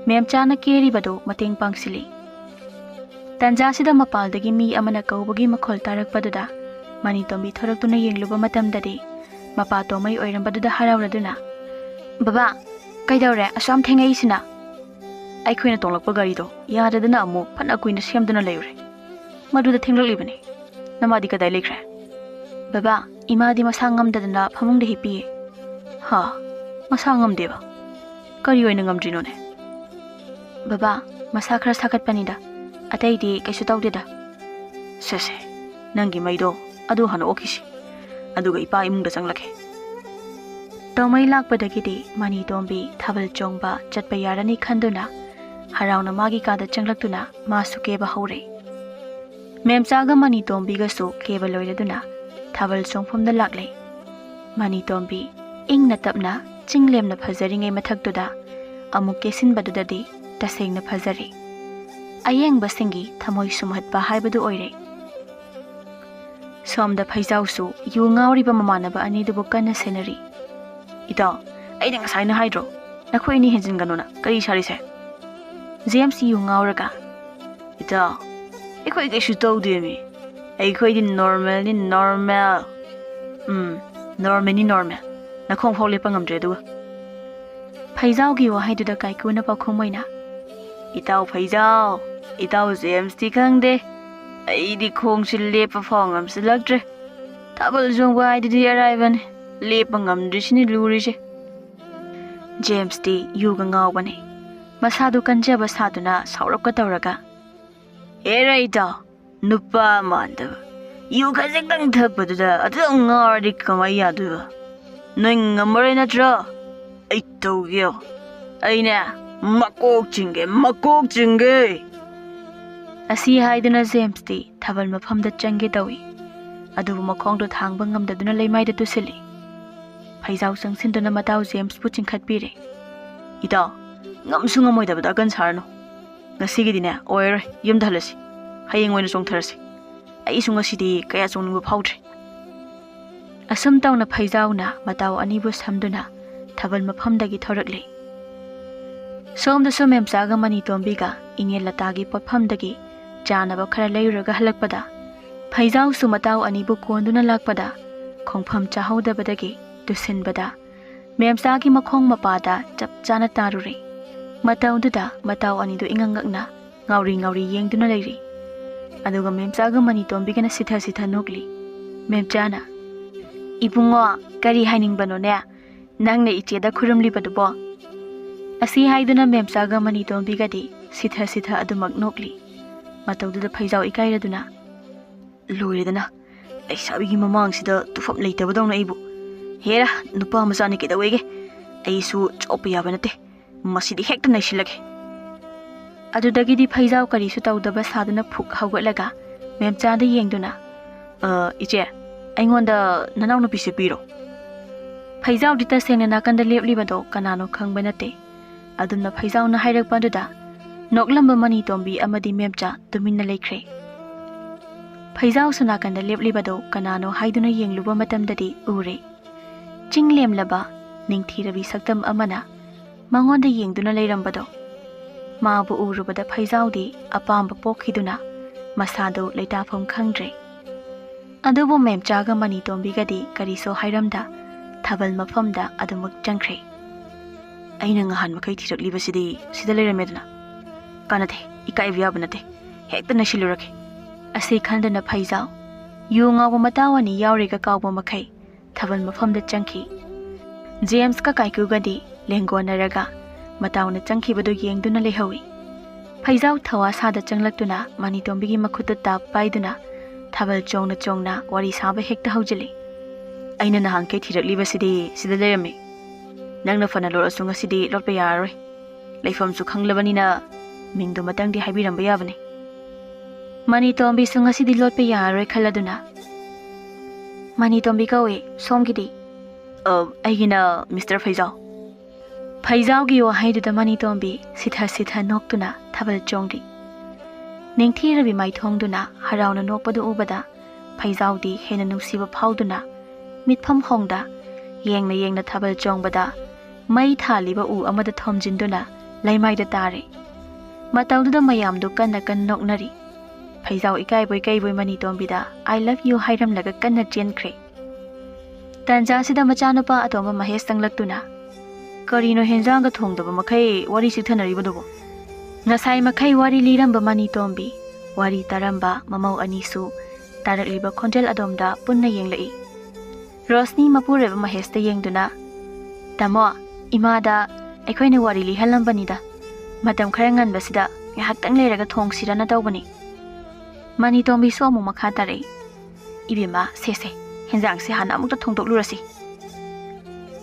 ꯃꯦꯝꯆꯥꯅ ꯀꯦꯔꯤꯕꯗꯨ ꯃꯇꯦꯡ ꯄꯥꯡꯁꯤꯜꯂꯤ꯫ ꯇꯟꯖꯥꯁꯤꯗ ꯃꯄꯥꯜꯗꯒꯤ ꯃꯤ ꯑꯃꯅ ꯀꯧꯕꯒꯤ ꯃꯈꯣꯜ ꯇꯥꯔꯛꯄꯗꯨꯗ ꯃꯅꯤꯇꯣꯝꯕꯤ ꯊꯣꯔꯛꯇꯨꯅ ꯌꯦꯡꯂꯨꯕ ꯃꯇꯝꯗꯗꯤ ꯃꯄꯥ ꯇꯣꯝꯃꯩ ꯑꯣꯏꯔꯝꯕꯗꯨꯗ ꯍꯔꯥꯎꯔꯗꯨꯅ, "ꯕꯕꯥ, ꯀꯩꯗꯧꯔꯦ ꯑꯁꯨꯛ ꯌꯥꯝ ꯊꯦꯡꯉꯛꯏꯁꯤꯅ?" "ꯑꯩꯈꯣꯏꯅ ꯇꯣꯡꯂꯛꯄ ꯒꯥꯔꯤꯗꯣ ꯌꯥꯗꯗꯅ ꯑꯃꯨꯛ ꯐꯅ ꯀꯨꯏꯅ ꯁꯦꯝꯗꯨꯅ ꯂꯩꯔꯨꯔꯦ꯫ ꯃꯗꯨꯗ ꯊꯦꯡꯂꯛꯂꯤꯕꯅꯤ꯫ ꯅꯃꯥꯗꯤ ꯀꯗꯥꯏ ꯂꯩꯈ꯭ꯔꯦ?" "ꯕꯕꯥ, ꯏꯃꯥꯗꯤ ꯃꯁꯥ ꯉꯝꯗꯗꯅ ꯐꯃꯨꯡꯗ ꯍꯤꯞꯄꯤꯌꯦ꯫" "ꯍꯥ? ꯃꯁꯥ ꯉꯝꯗꯦꯕ? ꯀꯔꯤ ꯑꯣꯏꯅ ꯉꯝꯗ꯭ꯔꯤꯅꯣꯅꯦ?" "ꯕꯕꯥ, ꯃꯁꯥ ꯈꯔ ꯁꯥꯒꯠꯄꯅꯤꯗ, ꯑꯇꯩꯗꯤ ꯀꯩꯁꯨ ꯇꯧꯗꯦꯗ꯫" "ꯁꯦ ꯁꯦ, ꯅꯪꯒꯤ ꯃꯩꯗꯣ ꯑꯗꯨ ꯍꯥꯟꯅ ꯑꯣꯛꯈꯤꯁꯤ, ꯑꯗꯨꯒ ꯏꯄꯥ ꯏꯃꯨꯡꯗ ꯆꯪꯂꯛꯀꯦ꯫" ꯇꯣꯝꯃꯩ ꯂꯥꯛꯄꯗꯒꯤꯗꯤ ꯃꯅꯤꯇꯣꯝꯕꯤ ꯊꯥꯕꯜ ꯆꯣꯡꯕ ꯆꯠꯄ ꯌꯥꯔꯅꯤ ꯈꯟꯗꯨꯅ ꯍꯔꯥꯎꯅ ꯃꯥꯒꯤ ꯀꯥꯗ ꯆꯪꯂꯛꯇꯨꯅ ꯃꯥꯁꯨ ꯀꯦꯕ ꯍꯧꯔꯦ꯫ ꯃꯦꯝꯆꯥꯒ ꯃꯅꯤꯇꯣꯝꯕꯤꯒꯁꯨ ꯀꯦꯕ ꯂꯣꯏꯔꯗꯨꯅ ꯊꯥꯕꯜ ꯆꯣꯡꯐꯝꯗ ꯂꯥꯛꯂꯦ꯫ ꯃꯅꯤꯇꯣꯝꯕꯤ ꯏꯪꯅ ꯇꯞꯅ ꯆꯤꯡ ꯂꯦꯝꯅ ꯐꯖꯔꯤꯉꯩ ꯃꯊꯛꯇꯨꯗ ꯑꯃꯨꯛ ꯀꯦꯁꯤꯟꯕꯗꯨꯗꯗꯤ ꯇꯁꯦꯡꯅ ꯐꯖꯔꯦ꯫ ꯑꯌꯦꯡꯕꯁꯤꯡꯒꯤ ꯊꯃꯣꯏ ꯁꯨꯝꯍꯠꯄ ꯍꯥꯏꯕꯗꯨ ꯑꯣꯏꯔꯦ꯫ ꯁꯣꯝꯗ ꯐꯩꯖꯥꯎꯁꯨ ꯌꯨ ꯉꯥꯎꯔꯤꯕ ꯃꯃꯥꯟꯅꯕ ꯑꯅꯤꯗꯨꯕꯨ ꯀꯟꯅ ꯁꯦꯟꯅꯔꯤ꯫ "ꯏꯇꯥꯎ, ꯑꯩꯅ ꯉꯁꯥꯏꯅ ꯍꯥꯏꯗ꯭ꯔꯣ, ꯅꯈꯣꯏ ꯑꯅꯤ ꯍꯦꯟꯖꯤꯟꯒꯅꯨꯅ? ꯀꯔꯤ ꯁꯥꯔꯤꯁꯦ?" ꯖꯦꯝꯁ ꯌꯨ ꯉꯥꯎꯔꯒ, "ꯏꯇꯥꯎ, ꯑꯩꯈꯣꯏ ꯀꯩꯁꯨ ꯇꯧꯗꯦꯃꯤ꯫ ꯑꯩꯈꯣꯏꯗꯤ ꯅꯣꯔꯃꯦꯜꯅꯤ, ꯅꯣꯔꯃꯦꯜ꯫ ꯎꯝ, ꯅꯣꯔꯃꯦꯜꯅꯤ, ꯅꯣꯔꯃꯦꯜ꯫ ꯅꯈꯣꯡ ꯐꯥꯎ ꯂꯦꯞꯄ ꯉꯝꯗ꯭ꯔꯦ ꯑꯗꯨꯒ꯫" ꯐꯩꯖꯥꯎꯒꯤ ꯋꯥꯍꯩꯗꯨꯗ ꯀꯥꯏꯀꯨꯅ ꯄꯥꯎꯈꯨꯝ ꯑꯣꯏꯅ, "ꯏꯇꯥꯎ ꯐꯩꯖꯥꯎ, ꯏꯇꯥꯎ ꯖꯦꯝꯁꯇꯤ ꯈꯪꯗꯦ꯫ ꯑꯩꯗꯤ ꯈꯣꯡꯁꯤ ꯂꯦꯞꯄ ꯐꯥꯎ ꯉꯝꯁꯤꯜꯂꯛꯇ꯭ꯔꯦ꯫ ꯊꯥꯕꯜ ꯆꯣꯡꯕ ꯍꯥꯏꯗꯨꯗꯤ ꯑꯔꯥꯏꯕꯅꯤ, ꯂꯦꯞꯄ ꯉꯝꯗ꯭ꯔꯤꯁꯤꯅꯤ ꯂꯨꯔꯤꯁꯦ꯫" ꯖꯦꯝꯁꯇꯤ ꯌꯨꯒ ꯉꯥꯎꯕꯅꯤ꯫ ꯃꯁꯥꯗꯨ ꯀꯟꯖꯕ ꯁꯥꯗꯨꯅ ꯁꯥꯎꯔꯞꯀ ꯇꯧꯔꯒ, "ꯍꯦꯔꯥ ꯏꯇꯥꯎ, ꯅꯨꯄꯥ ꯃꯥꯟꯗꯕ, ꯌꯨ ꯈꯖꯤꯛꯇꯪ ꯊꯛꯄꯗꯨꯗ ꯑꯗꯨꯝ ꯉꯥꯎꯔꯗꯤ ꯀꯃꯥꯏ ꯌꯥꯗꯣꯏꯕ? ꯅꯣꯏ ꯉꯝꯃꯔꯣꯏ ꯅꯠꯇ꯭ꯔꯣ? ꯑꯩ ꯇꯧꯒꯦ ꯌꯦꯡꯉꯣ꯫ ꯑꯩꯅꯦ ꯃꯀꯣꯛ ꯆꯤꯡꯒꯦ, ꯃꯀꯣꯛ ꯆꯤꯡꯒꯦ!" ꯑꯁꯤ ꯍꯥꯏꯗꯨꯅ ꯖꯦꯝꯁꯇꯤ ꯊꯥꯕꯜ ꯃꯐꯝꯗ ꯆꯪꯒꯦ ꯇꯧꯏ꯫ ꯑꯗꯨꯕꯨ ꯃꯈꯣꯡꯗꯣ ꯊꯥꯡꯕ ꯉꯝꯗꯗꯨꯅ ꯂꯩꯃꯥꯏꯗ ꯇꯨꯁꯤꯜꯂꯤ꯫ ꯐꯩꯖꯥꯎ ꯆꯪꯁꯤꯟꯗꯨꯅ ꯃꯇꯥꯎ ꯖꯦꯝꯁꯄꯨ ꯆꯤꯡꯈꯠꯄꯤꯔꯦ꯫ "ꯏꯇꯥꯎ, ꯉꯝꯁꯨ ꯉꯝꯃꯣꯏꯗꯕꯗ ꯑꯀꯟ ꯁꯥꯔꯅꯨ꯫ ꯉꯁꯤꯒꯤꯗꯤꯅꯦ ꯑꯣꯏꯔꯔꯣꯏ, ꯌꯨꯝꯗ ꯍꯜꯂꯁꯤ꯫ ꯍꯌꯦꯡ ꯑꯣꯏꯅ ꯆꯣꯡꯊꯔꯁꯤ꯫ ꯑꯩꯁꯨ ꯉꯁꯤꯗꯤ ꯀꯌꯥ ꯆꯣꯡꯅꯤꯡꯕ ꯐꯥꯎꯗ꯭ꯔꯦ꯫" ꯑꯁꯨꯝ ꯇꯧꯅ ꯐꯩꯖꯥꯎꯅ ꯃꯇꯥꯎ ꯑꯅꯤꯕꯨ ꯁꯝꯗꯨꯅ ꯊꯥꯕꯜ ꯃꯐꯝꯗꯒꯤ ꯊꯣꯔꯛꯂꯦ꯫ ꯁꯣꯝꯗꯁꯨ ꯃꯦꯝꯆꯥꯒ ꯃꯅꯤꯇꯣꯝꯕꯤꯒ ꯏꯉꯦꯜ ꯂꯇꯥꯒꯤ ꯄꯣꯠꯐꯝꯗꯒꯤ ꯆꯥꯅꯕ ꯈꯔ ꯂꯩꯔꯨꯔꯒ ꯍꯜꯂꯛꯄꯗ, ꯐꯩꯖꯥꯎꯁꯨ ꯃꯇꯥꯎ ꯑꯅꯤꯕꯨ ꯀꯣꯟꯗꯨꯅ ꯂꯥꯛꯄꯗ, ꯈꯣꯡꯐꯝ ꯆꯥꯍꯧꯗꯕꯗꯒꯤ ꯇꯨꯁꯤꯟꯕꯗ, ꯃꯦꯝꯆꯥꯒꯤ ꯃꯈꯣꯡ ꯃꯄꯥꯗ ꯆꯞ ꯆꯥꯅ ꯇꯥꯔꯨꯔꯦ꯫ ꯃꯇꯧꯗꯨꯗ ꯃꯇꯥꯎ ꯑꯅꯤꯗꯨ ꯏꯉꯛ ꯉꯛꯅ ꯉꯥꯎꯔꯤ ꯉꯥꯎꯔꯤ ꯌꯦꯡꯗꯨꯅ ꯂꯩꯔꯤ꯫ ꯑꯗꯨꯒ ꯃꯦꯝꯆꯥꯒ ꯃꯅꯤꯇꯣꯝꯕꯤꯒꯅ ꯁꯤꯊ ꯁꯤꯊ ꯅꯣꯛꯂꯤ꯫ ꯃꯦꯝꯆꯥꯅ, "ꯏꯕꯨꯡꯉꯣ, ꯀꯔꯤ ꯍꯥꯏꯅꯤꯡꯕꯅꯣꯅꯦ? ꯅꯪꯅ ꯏꯆꯦꯗ ꯈꯨꯔꯨꯝꯂꯤꯕꯗꯨꯕꯣ?" ꯑꯁꯤ ꯍꯥꯏꯗꯨꯅ ꯃꯦꯝꯆꯥꯒ ꯃꯅꯤꯇꯣꯝꯕꯤꯒꯗꯤ ꯁꯤꯊ ꯁꯤꯊ ꯑꯗꯨꯃꯛ ꯅꯣꯛꯂꯤ꯫ ꯃꯇꯧꯗꯨꯗ ꯐꯩꯖꯥꯎ ꯏꯀꯥꯏꯔꯗꯨꯅ, "ꯂꯣꯏꯔꯦꯗꯅ, ꯂꯩꯁꯥꯕꯤꯒꯤ ꯃꯃꯥꯡꯁꯤꯗ ꯇꯨꯐꯝ ꯂꯩꯇꯕꯗꯧꯅ ꯑꯩꯕꯨ꯫ ꯍꯦꯔꯥ, ꯅꯨꯄꯥ ꯃꯆꯥꯅꯤ ꯀꯩꯗꯧꯋꯦꯒꯦ? ꯑꯩꯁꯨ ꯆꯣꯞꯄ ꯌꯥꯕ ꯅꯠꯇꯦ꯫ ꯃꯁꯤꯗꯤ ꯍꯦꯛꯇ ꯅꯩꯁꯤꯜꯂꯒꯦ꯫" ꯑꯗꯨꯗꯒꯤꯗꯤ ꯐꯩꯖꯥꯎ ꯀꯔꯤꯁꯨ ꯇꯧꯗꯕ ꯁꯥꯗꯨꯅ ꯐꯨꯛ ꯍꯧꯒꯠꯂꯒ ꯃꯦꯝꯆꯥꯗ ꯌꯦꯡꯗꯨꯅ, "ꯑ, ꯏꯆꯦ, ꯑꯩꯉꯣꯟꯗ ꯅꯅꯥꯎꯅꯨꯄꯤꯁꯦ ꯄꯤꯔꯣ꯫" ꯐꯩꯖꯥꯎꯗꯤ ꯇꯁꯦꯡꯅ ꯅꯥꯀꯟꯗ ꯂꯦꯞꯂꯤꯕꯗꯣ ꯀꯅꯥꯅꯣ ꯈꯪꯕ ꯅꯠꯇꯦ꯫ ꯑꯗꯨꯝꯅ ꯐꯩꯖꯥꯎꯅ ꯍꯥꯏꯔꯛꯄ ꯑꯗꯨꯗ ꯅꯣꯛꯂꯝꯕ ꯃꯅꯤꯇꯣꯝꯕꯤ ꯑꯃꯗꯤ ꯃꯦꯝꯆꯥ ꯇꯨꯃꯤꯟꯅ ꯂꯩꯈ꯭ꯔꯦ꯫ ꯐꯩꯖꯥꯎꯁꯨ ꯅꯥꯀꯟꯗ ꯂꯦꯞꯂꯤꯕꯗꯨ ꯀꯅꯥꯅꯣ ꯍꯥꯏꯗꯨꯅ ꯌꯦꯡꯂꯨꯕ ꯃꯇꯝꯗꯗꯤ ꯎꯔꯦ꯫ ꯆꯤꯡ ꯂꯦꯝꯂꯕ ꯅꯤꯡꯊꯤꯔꯕꯤ ꯁꯛꯇꯝ ꯑꯃꯅ ꯃꯉꯣꯟꯗ ꯌꯦꯡꯗꯨꯅ ꯂꯩꯔꯝꯕꯗꯣ꯫ ꯃꯥꯕꯨ ꯎꯔꯨꯕꯗ ꯐꯩꯖꯥꯎꯗꯤ ꯑꯄꯥꯝꯕ ꯄꯣꯛꯈꯤꯗꯨꯅ ꯃꯁꯥꯗꯨ ꯂꯩꯇꯥꯐꯝ ꯈꯪꯗ꯭ꯔꯦ꯫ ꯑꯗꯨꯕꯨ ꯃꯦꯝꯆꯥꯒ ꯃꯅꯤꯇꯣꯝꯕꯤꯒꯗꯤ ꯀꯔꯤꯁꯨ ꯍꯥꯏꯔꯝꯗ ꯊꯥꯕꯜ ꯃꯐꯝꯗ ꯑꯗꯨꯃꯛ ꯆꯪꯈ꯭ꯔꯦ꯫ "ꯑꯩꯅ ꯉꯍꯥꯟ ꯃꯈꯩ ꯊꯤꯔꯛꯂꯤꯕꯁꯤꯗꯤ ꯁꯤꯗ ꯂꯩꯔꯝꯃꯦꯗꯅ꯫ ꯀꯥꯟꯅꯗꯦ, ꯏꯀꯥꯏꯕ ꯌꯥꯕ ꯅꯠꯇꯦ, ꯍꯦꯛꯇ ꯅꯩꯁꯤꯜꯂꯨꯔꯒꯦ"꯫ ꯑꯁꯤ ꯈꯟꯗꯨꯅ ꯐꯩꯖꯥꯎ, ꯌꯨ ꯉꯥꯎꯕ ꯃꯇꯥꯎ ꯑꯅꯤ ꯌꯥꯎꯔꯤꯒ ꯀꯥꯎꯕ ꯃꯈꯩ ꯊꯥꯕꯜ ꯃꯐꯝꯗ ꯆꯪꯈꯤ꯫ ꯖꯦꯝꯁꯀ ꯀꯥꯏꯀꯨꯒꯗꯤ ꯂꯦꯡꯒꯣꯟꯅꯔꯒ ꯃꯇꯥꯎꯅ ꯆꯪꯈꯤꯕꯗꯨ ꯌꯦꯡꯗꯨꯅ ꯂꯩꯍꯧꯏ꯫ ꯐꯩꯖꯥꯎ ꯊꯋꯥ ꯁꯥꯗ ꯆꯪꯂꯛꯇꯨꯅ ꯃꯅꯤꯇꯣꯝꯕꯤꯒꯤ ꯃꯈꯨꯠꯇꯨ ꯇꯥꯞ ꯄꯥꯏꯗꯨꯅ ꯊꯥꯕꯜ ꯆꯣꯡꯅ ꯆꯣꯡꯅ ꯋꯥꯔꯤ ꯁꯥꯕ ꯍꯦꯛꯇ ꯍꯧꯖꯤꯜꯂꯤ꯫ "ꯑꯩꯅ ꯅꯍꯥꯟꯈꯩ ꯊꯤꯔꯛꯂꯤꯕꯁꯤꯗꯤ ꯁꯤꯗ ꯂꯩꯔꯝꯃꯤ꯫ ꯅꯪꯅ ꯐꯅ ꯂꯣꯠꯂꯁꯨ ꯉꯁꯤꯗꯤ ꯂꯣꯠꯄ ꯌꯥꯔꯔꯣꯏ꯫ ꯂꯩꯐꯝꯁꯨ ꯈꯪꯂꯕꯅꯤꯅ ꯃꯤꯡꯗꯨꯃꯇꯪꯗꯤ ꯍꯥꯏꯕꯤꯔꯝꯕ ꯌꯥꯕꯅꯤ"꯫ ꯃꯅꯤꯇꯣꯝꯕꯤꯁꯨ ꯉꯁꯤꯗꯤ ꯂꯣꯠꯄ ꯌꯥꯔꯔꯣꯏ ꯈꯜꯂꯗꯨꯅ, "ꯃꯅꯤꯇꯣꯝꯕꯤ ꯀꯧꯏ, ꯁꯣꯝꯒꯤꯗꯤ?" "ꯑ, ꯑꯩꯒꯤꯅ ꯃꯤꯁꯇꯔ ꯐꯩꯖꯥꯎ"꯫ ꯐꯩꯖꯥꯎꯒꯤ ꯋꯥꯍꯩꯗꯨꯗ ꯃꯅꯤꯇꯣꯝꯕꯤ ꯁꯤꯊ ꯁꯤꯊ ꯅꯣꯛꯇꯨꯅ ꯊꯥꯕꯜ ꯆꯣꯡꯂꯤ꯫ ꯅꯤꯡꯊꯤꯔꯕꯤ ꯃꯥꯏꯊꯣꯡꯗꯨꯅ ꯍꯔꯥꯎꯅ ꯅꯣꯛꯄꯗꯨ ꯎꯕꯗ ꯐꯩꯖꯥꯎꯗꯤ ꯍꯦꯟꯅ ꯅꯨꯡꯁꯤꯕ ꯐꯥꯎꯗꯨꯅ ꯃꯤꯠꯐꯝ ꯍꯣꯡꯗ ꯌꯦꯡꯅ ꯌꯦꯡꯅ ꯊꯥꯕꯜ ꯆꯣꯡꯕꯗ ꯃꯩ ꯊꯥꯜꯂꯤꯕ ꯎ ꯑꯃꯗ ꯊꯣꯝꯖꯤꯟꯗꯨꯅ ꯂꯩꯃꯥꯏꯗ ꯇꯥꯔꯦ꯫ ꯃꯇꯧꯗꯨꯗ ꯃꯌꯥꯝꯗꯨ ꯀꯟꯅ ꯀꯟꯅ ꯅꯣꯛꯅꯔꯤ꯫ ꯐꯩꯖꯥꯎ ꯏꯀꯥꯏꯕꯣꯏ ꯀꯩꯕꯣꯏ ꯃꯅꯤꯇꯣꯝꯕꯤꯗ "I love you" ꯍꯥꯏꯔꯝꯂꯒ ꯀꯟꯅ ꯆꯦꯟꯈ꯭ꯔꯦ꯫ ꯇꯟꯖꯥꯁꯤꯗ ꯃꯆꯥꯅꯨꯄꯥ ꯑꯇꯣꯝꯕ ꯃꯍꯦꯁ ꯆꯪꯂꯛꯇꯨꯅ, "ꯀꯔꯤꯅꯣ ꯍꯦꯟꯖꯥꯡꯒ ꯊꯣꯡꯗꯕ ꯃꯈꯩ ꯋꯥꯔꯤ ꯆꯤꯛꯊꯅꯔꯤꯕꯗꯨꯕꯨ?" ꯉꯁꯥꯏ ꯃꯈꯩ ꯋꯥꯔꯤ ꯂꯤꯔꯝꯕ ꯃꯅꯤꯇꯣꯝꯕꯤ, ꯋꯥꯔꯤ ꯇꯥꯔꯝꯕ ꯃꯃꯧ ꯑꯅꯤꯁꯨ ꯇꯥꯔꯛꯂꯤꯕ ꯈꯣꯟꯖꯦꯜ ꯑꯗꯣꯝꯗ ꯄꯨꯟꯅ ꯌꯦꯡꯂꯛꯏ꯫ ꯔꯣꯁꯅꯤ ꯃꯄꯨꯔꯣꯏꯕ ꯃꯍꯦꯁꯇ ꯌꯦꯡꯗꯨꯅ, "ꯇꯥꯃꯣ, ꯏꯃꯥꯗ ꯑꯩꯈꯣꯏꯅ ꯋꯥꯔꯤ ꯂꯤꯍꯜꯂꯝꯕꯅꯤꯗ꯫ ꯃꯇꯝ ꯈꯔ ꯉꯟꯕꯁꯤꯗ ꯉꯥꯏꯍꯥꯛꯇꯪ ꯂꯩꯔꯒ ꯊꯣꯡꯁꯤꯔꯅ ꯇꯧꯕꯅꯤ"꯫ ꯃꯅꯤꯇꯣꯝꯕꯤꯁꯨ ꯑꯃꯨꯛ ꯃꯈꯥ ꯇꯥꯔꯛꯏ, "ꯏꯕꯦꯝꯃ, ꯁꯦ ꯁꯦ, ꯍꯦꯟꯖꯥꯡꯁꯦ ꯍꯥꯟꯅ ꯑꯃꯨꯛꯇ ꯊꯣꯡꯗꯣꯛꯂꯨꯔꯁꯤ"꯫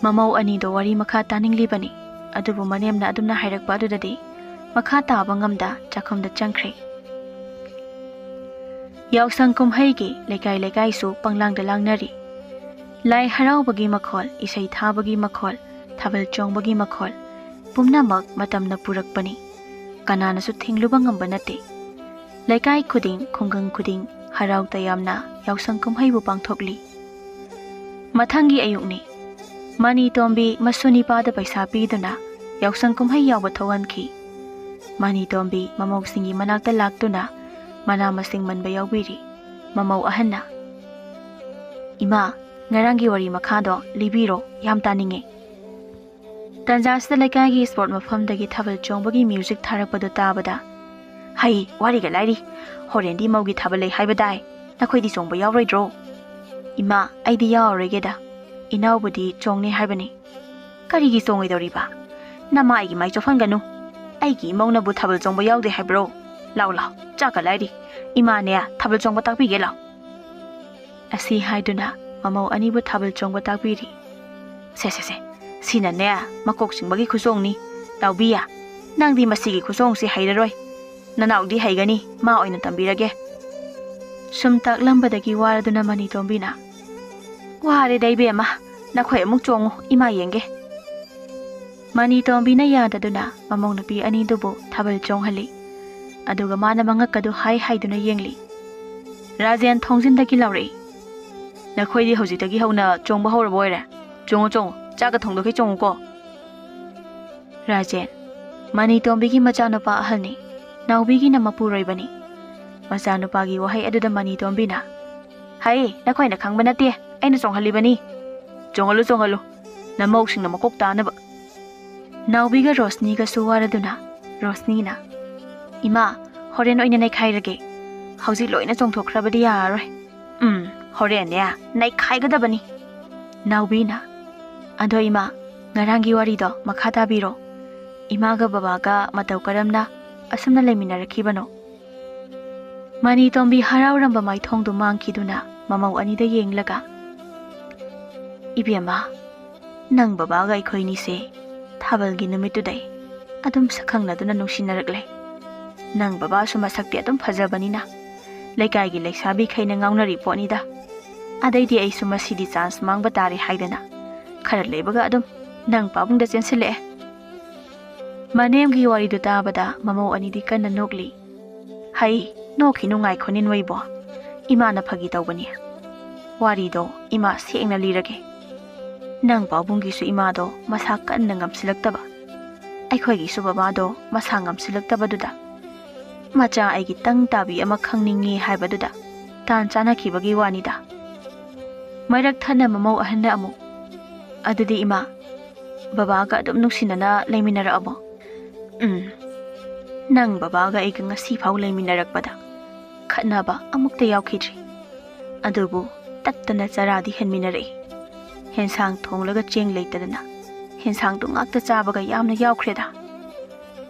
ꯃꯃꯧ ꯑꯅꯤꯗꯣ ꯋꯥꯔꯤ ꯃꯈꯥ ꯇꯥꯅꯤꯡꯂꯤꯕꯅꯤ, ꯑꯗꯨꯕꯨ ꯃꯅꯦꯝꯅ ꯑꯗꯨꯝꯅ ꯍꯥꯏꯔꯛꯄ ꯑꯗꯨꯗꯗꯤ ꯃꯈꯥ ꯇꯥꯕ ꯉꯝꯗ ꯆꯥꯛꯈꯨꯝꯗ ꯆꯪꯈ꯭ꯔꯦ꯫ ꯌꯥꯎꯁꯪ ꯀꯨꯝꯍꯩꯒꯤ ꯂꯩꯀꯥꯏ ꯂꯩꯀꯥꯏꯁꯨ ꯄꯪꯂꯥꯡꯗ ꯂꯥꯡꯅꯔꯤ꯫ ꯂꯥꯏ ꯍꯔꯥꯎꯕꯒꯤ ꯃꯈꯣꯜ, ꯏꯁꯩ ꯊꯥꯕꯒꯤ ꯃꯈꯣꯜ, ꯊꯥꯕꯜ ꯆꯣꯡꯕꯒꯤ ꯃꯈꯣꯜ, ꯄꯨꯝꯅꯃꯛ ꯃꯇꯝꯅ ꯄꯨꯔꯛꯄꯅꯤ꯫ ꯀꯅꯥꯅꯁꯨ ꯊꯤꯡꯂꯨꯕ ꯉꯝꯕ ꯅꯠꯇꯦ꯫ ꯂꯩꯀꯥꯏ ꯈꯨꯗꯤꯡ, ꯈꯨꯡꯒꯪ ꯈꯨꯗꯤꯡ ꯍꯔꯥꯎ ꯇꯌꯥꯝꯅ ꯌꯥꯎꯁꯪ ꯀꯨꯝꯍꯩꯕꯨ ꯄꯥꯡꯊꯣꯛꯂꯤ꯫ ꯃꯊꯪꯒꯤ ꯑꯌꯨꯛꯅꯤ꯫ ꯃꯅꯤ ꯇꯣꯝꯕꯤ ꯃꯁꯨ ꯅꯤꯄꯥꯗ ꯄꯩꯁꯥ ꯄꯤꯗꯨꯅ ꯌꯥꯎꯁꯪ ꯀꯨꯝꯍꯩ ꯌꯥꯎꯕ ꯊꯣꯛꯍꯟꯈꯤ꯫ ꯃꯅꯤ ꯇꯣꯝꯕꯤ ꯃꯃꯧꯁꯤꯡꯒꯤ ꯃꯅꯥꯛꯇ ꯂꯥꯛꯇꯨꯅ ꯃꯅꯥ ꯃꯁꯤꯡ ꯃꯟꯕ ꯌꯥꯎꯕꯤꯔꯤ꯫ ꯃꯃꯧ ꯑꯍꯟꯅ, "ꯏꯃꯥ, ꯉꯔꯥꯡꯒꯤ ꯋꯥꯔꯤ ꯃꯈꯥꯗꯣ ꯂꯤꯕꯤꯔꯣ, ꯌꯥꯝ ꯇꯥꯅꯤꯡꯉꯦ꯫" ꯇꯟꯖꯥꯁꯤꯗ ꯂꯩꯀꯥꯏꯒꯤ ꯏꯁꯄꯣꯔꯠ ꯃꯐꯝꯗꯒꯤ ꯊꯥꯕꯜ ꯆꯣꯡꯕꯒꯤ ꯃ꯭ꯌꯨꯖꯤꯛ ꯊꯥꯔꯛꯄꯗꯨ ꯇꯥꯕꯗ, "ꯍꯩ, ꯋꯥꯔꯤꯒ ꯂꯥꯏꯔꯤ꯫ ꯍꯣꯔꯦꯟꯗꯤ ꯃꯧꯒꯤ ꯊꯥꯕꯜ ꯂꯩ ꯍꯥꯏꯕ ꯇꯥꯏ꯫ ꯅꯈꯣꯏꯗꯤ ꯆꯣꯡꯕ ꯌꯥꯎꯔꯣꯏꯗ꯭ꯔꯣ?" "ꯏꯃꯥ, ꯑꯩꯗꯤ ꯌꯥꯎꯔꯔꯣꯏꯒꯦꯗ꯫ ꯏꯅꯥꯎꯕꯨꯗꯤ ꯆꯣꯡꯅꯤ ꯍꯥꯏꯕꯅꯤ꯫" "ꯀꯔꯤꯒꯤ ꯆꯣꯡꯉꯣꯏꯗꯧꯔꯤꯕ? ꯅꯃꯥ ꯑꯩꯒꯤ ꯃꯥꯏ ꯆꯣꯞꯍꯟꯒꯅꯨ꯫ ꯑꯩꯒꯤ ꯏꯃꯧꯅꯕꯨ ꯊꯥꯕꯜ ꯆꯣꯡꯕ ꯌꯥꯎꯗꯦ ꯍꯥꯏꯕ꯭ꯔꯣ? ꯂꯥꯎ ꯂꯥꯎ, ꯆꯥꯛꯀ ꯂꯥꯏꯔꯤ꯫ ꯏꯃꯥꯅꯦ, ꯊꯥꯕꯜ ꯆꯣꯡꯕ ꯇꯥꯛꯄꯤꯒꯦ ꯂꯥꯎ꯫" ꯑꯁꯤ ꯍꯥꯏꯗꯨꯅ ꯃꯃꯧ ꯑꯅꯤꯕꯨ ꯊꯥꯕꯜ ꯆꯣꯡꯕ ꯇꯥꯛꯄꯤꯔꯤ꯫ "ꯁꯦ ꯁꯦ ꯁꯦ, ꯁꯤꯅꯅꯦ ꯃꯀꯣꯛ ꯆꯤꯡꯕꯒꯤ ꯈꯨꯆꯣꯡꯅꯤ꯫ ꯂꯥꯎꯕꯤ, ꯅꯪꯗꯤ ꯃꯁꯤꯒꯤ ꯈꯨꯆꯣꯡꯁꯤ ꯍꯩꯔꯔꯣꯏ꯫ ꯅꯅꯥꯎꯗꯤ ꯍꯩꯒꯅꯤ, ꯃꯥ ꯑꯣꯏꯅ ꯇꯝꯕꯤꯔꯒꯦ꯫" ꯁꯨꯝ ꯇꯥꯛꯂꯝꯕꯗꯒꯤ ꯋꯥꯔꯗꯨꯅ ꯃꯅꯤꯇꯣꯝꯕꯤꯅ, "ꯋꯥꯔꯦꯗ ꯏꯕꯦꯝꯃ, ꯅꯈꯣꯏ ꯑꯃꯨꯛ ꯆꯣꯡꯉꯨ, ꯏꯃꯥ ꯌꯦꯡꯒꯦ꯫" ꯃꯅꯤꯇꯣꯝꯕꯤꯅ ꯌꯥꯗꯗꯨꯅ ꯃꯃꯧ ꯅꯨꯄꯤ ꯑꯅꯤꯗꯨꯕꯨ ꯊꯥꯕꯜ ꯆꯣꯡꯍꯜꯂꯤ꯫ ꯑꯗꯨꯒ ꯃꯥꯅ ꯃꯉꯛꯀꯗꯨ ꯍꯥꯏ ꯍꯥꯏꯗꯨꯅ ꯌꯦꯡꯂꯤ꯫ ꯔꯥꯖꯦꯟ ꯊꯣꯡꯖꯤꯟꯗꯒꯤ ꯂꯥꯎꯔꯛꯏ, "ꯅꯈꯣꯏꯗꯤ ꯍꯧꯖꯤꯛꯇꯒꯤ ꯍꯧꯅ ꯆꯣꯡꯕ ꯍꯧꯔꯕ ꯑꯣꯏꯔꯦ? ꯆꯣꯡꯉꯨ ꯆꯣꯡꯉꯨ, ꯆꯥꯛꯀ ꯊꯣꯡꯗꯣꯛꯈꯩ ꯆꯣꯡꯉꯨꯀꯣ꯫" ꯔꯥꯖꯦꯟ, ꯃꯅꯤꯇꯣꯝꯕꯤꯒꯤ ꯃꯆꯥꯅꯨꯄꯥ ꯑꯍꯜꯅꯤ, ꯅꯥꯎꯕꯤꯒꯤꯅ ꯃꯄꯨꯔꯣꯏꯕꯅꯤ꯫ ꯃꯆꯥꯅꯨꯄꯥꯒꯤ ꯋꯥꯍꯩ ꯑꯗꯨꯗ ꯃꯅꯤꯇꯣꯝꯕꯤꯅ, "ꯍꯩ, ꯅꯈꯣꯏꯅ ꯈꯪꯕ ꯅꯠꯇꯦ, ꯑꯩꯅ ꯆꯣꯡꯍꯜꯂꯤꯕꯅꯤ꯫ ꯆꯣꯡꯍꯜꯂꯨ, ꯆꯣꯡꯍꯜꯂꯨ, ꯅꯃꯧꯁꯤꯡꯅ ꯃꯀꯣꯛ ꯇꯥꯅꯕ꯫" ꯅꯥꯎꯕꯤꯒ ꯔꯣꯁꯅꯤꯒꯁꯨ ꯋꯥꯔꯗꯨꯅ ꯔꯣꯁꯅꯤꯅ, "ꯏꯃꯥ, ꯍꯣꯔꯦꯟ ꯑꯣꯏꯅ ꯅꯩꯈꯥꯏꯔꯒꯦ꯫ ꯍꯧꯖꯤꯛ ꯂꯣꯏꯅ ꯆꯣꯡꯊꯣꯛꯈ꯭ꯔꯕꯗꯤ ꯌꯥꯔꯔꯣꯏ꯫ ꯎꯝ, ꯍꯣꯔꯦꯟꯅꯦ ꯅꯩꯈꯥꯏꯒꯗꯕꯅꯤ꯫" ꯅꯥꯎꯕꯤꯅ, "ꯑꯗꯣ ꯏꯃꯥ, ꯉꯔꯥꯡꯒꯤ ꯋꯥꯔꯤꯗꯣ ꯃꯈꯥ ꯇꯥꯕꯤꯔꯣ꯫ ꯏꯃꯥꯒ ꯕꯕꯥꯒ ꯃꯇꯧ ꯀꯔꯝꯅ ꯑꯁꯨꯝꯅ ꯂꯩꯃꯤꯟꯅꯔꯛꯈꯤꯕꯅꯣ?" ꯃꯅꯤꯇꯣꯝꯕꯤ ꯍꯔꯥꯎꯔꯝꯕ ꯃꯥꯏꯊꯣꯡꯗꯨ ꯃꯥꯡꯈꯤꯗꯨꯅ ꯃꯃꯧ ꯑꯅꯤꯗ ꯌꯦꯡꯂꯒ, "ꯏꯕꯦꯝꯃ, ꯅꯪ ꯕꯕꯥꯒ ꯑꯩꯈꯣꯏꯅꯤꯁꯦ ꯊꯥꯕꯜꯒꯤ ꯅꯨꯃꯤꯠꯇꯨꯗꯩ ꯑꯗꯨꯝ ꯁꯛꯈꯪꯅꯗꯨꯅ ꯅꯨꯡꯁꯤꯅꯔꯛꯂꯦ꯫ ꯅꯪ ꯕꯕꯥꯁꯨ ꯃꯁꯛꯇꯤ ꯑꯗꯨꯝ ꯐꯖꯕꯅꯤꯅ ꯂꯩꯀꯥꯏꯒꯤ ꯂꯩꯁꯥꯕꯤꯈꯩꯅ ꯉꯥꯎꯅꯔꯤ ꯄꯣꯠꯅꯤꯗ꯫ ꯑꯗꯩꯗꯤ ꯑꯩꯁꯨ ꯃꯁꯤꯗꯤ ꯆꯥꯟꯁ ꯃꯥꯡꯕ ꯇꯥꯔꯦ ꯍꯥꯏꯗꯅ ꯈꯔ ꯂꯩꯕꯒ ꯑꯗꯨꯝ ꯅꯪ ꯄꯥꯕꯨꯡꯗ ꯆꯦꯟꯁꯤꯜꯂꯛꯑꯦ꯫" ꯃꯅꯦꯝꯒꯤ ꯋꯥꯔꯤꯗꯨ ꯇꯥꯕꯗ ꯃꯃꯧ ꯑꯅꯤꯗꯤ ꯀꯟꯅ ꯅꯣꯛꯂꯤ꯫ "ꯍꯩ, ꯅꯣꯛꯈꯤꯅꯨ, ꯉꯥꯏꯈꯣꯅꯦ ꯅꯣꯏꯕꯣ꯫ ꯏꯃꯥꯅ ꯐꯥꯒꯤ ꯇꯧꯕꯅꯤ꯫ ꯋꯥꯔꯤꯗꯣ ꯏꯃꯥ ꯁꯦꯡꯅ ꯂꯤꯔꯒꯦ꯫ ꯅꯪ ꯄꯥꯕꯨꯡꯒꯤꯁꯨ ꯏꯃꯥꯗꯣ ꯃꯁꯥ ꯀꯟꯅ ꯉꯝꯁꯤꯜꯂꯛꯇꯕ, ꯑꯩꯈꯣꯏꯒꯤꯁꯨ ꯕꯕꯥꯗꯣ ꯃꯁꯥ ꯉꯝꯁꯤꯜꯂꯛꯇꯕꯗꯨꯗ ꯃꯆꯥ ꯑꯩꯒꯤ ꯇꯪ ꯇꯥꯕꯤ ꯑꯃ ꯈꯪꯅꯤꯡꯉꯤ ꯍꯥꯏꯕꯗꯨꯗ ꯇꯥꯟ ꯆꯥꯅꯈꯤꯕꯒꯤ ꯋꯥꯅꯤꯗ꯫" ꯃꯔꯛ ꯊꯠꯅ ꯃꯃꯧ ꯑꯍꯟꯅ ꯑꯃꯨꯛ, "ꯑꯗꯨꯗꯤ ꯏꯃꯥ, ꯕꯕꯥꯒ ꯑꯗꯨꯝ ꯅꯨꯡꯁꯤꯅꯅ ꯂꯩꯃꯤꯟꯅꯔꯛꯑꯕꯣ?" "ꯎꯝ, ꯅꯪ ꯕꯕꯥꯒ ꯑꯩꯒ ꯉꯁꯤ ꯐꯥꯎ ꯂꯩꯃꯤꯟꯅꯔꯛꯄꯗ ꯈꯠꯅꯕ ꯑꯃꯨꯛꯇ ꯌꯥꯎꯈꯤꯗ꯭ꯔꯤ꯫ ꯑꯗꯨꯕꯨ ꯇꯠꯇꯅ ꯆꯔꯥꯗꯤ ꯍꯦꯟꯃꯤꯟꯅꯔꯛꯏ꯫ ꯍꯦꯟꯁꯥꯡ ꯊꯣꯡꯂꯒ ꯆꯦꯡ ꯂꯩꯇꯗꯅ ꯍꯦꯟꯁꯥꯡꯗꯨ ꯉꯥꯛꯇ ꯆꯥꯕꯒ ꯌꯥꯝꯅ ꯌꯥꯎꯈ꯭ꯔꯦꯗ꯫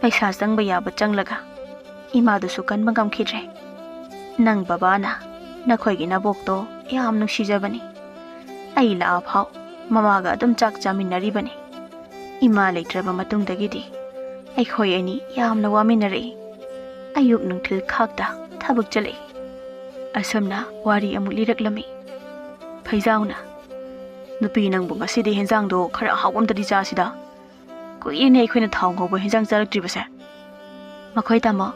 ꯄꯩꯁꯥ ꯆꯪꯕ ꯌꯥꯕ ꯆꯪꯂꯒ ꯏꯃꯥꯗꯨꯁꯨ ꯀꯟꯕ ꯉꯝꯈꯤꯗ꯭ꯔꯦ꯫ ꯅꯪ ꯕꯕꯥꯅ ꯅꯈꯣꯏꯒꯤ ꯅꯕꯣꯛꯇꯣ ꯌꯥꯝ ꯅꯨꯡꯁꯤꯖꯕꯅꯤ꯫ ꯑꯩ ꯂꯥꯛꯑ ꯐꯥꯎ ꯃꯃꯥꯒ ꯑꯗꯨꯝ ꯆꯥꯛ ꯆꯥꯃꯤꯟꯅꯔꯤꯕꯅꯤ꯫ ꯏꯃꯥ ꯂꯩꯇ꯭ꯔꯕ ꯃꯇꯨꯡꯗꯒꯤꯗꯤ ꯑꯩꯈꯣꯏ ꯑꯅꯤ ꯌꯥꯝꯅ ꯋꯥꯃꯤꯟꯅꯔꯛꯏ꯫ ꯑꯌꯨꯛ ꯅꯨꯡꯊꯤꯜ ꯈꯥꯛꯇ ꯊꯕꯛ ꯆꯠꯂꯛꯏ꯫" ꯑꯁꯨꯝꯅ ꯋꯥꯔꯤ ꯑꯃꯨꯛ ꯂꯤꯔꯛꯂꯝꯃꯤ꯫ ꯐꯩꯖꯥꯎꯅ, "ꯅꯨꯄꯤ ꯅꯪꯕꯨ, ꯉꯁꯤꯗꯤ ꯍꯦꯟꯖꯥꯡꯗꯣ ꯈꯔ ꯑꯍꯥꯎꯕ ꯑꯝꯇꯗꯤ ꯆꯥꯁꯤꯗ꯫ ꯀꯨꯏꯔꯦꯅꯦ ꯑꯩꯈꯣꯏꯅ ꯊꯥꯎ ꯉꯧꯕ ꯍꯦꯟꯖꯥꯡ ꯆꯥꯔꯛꯇ꯭ꯔꯤꯕꯁꯦ꯫" "ꯃꯈꯣꯏ ꯇꯥꯃꯣ,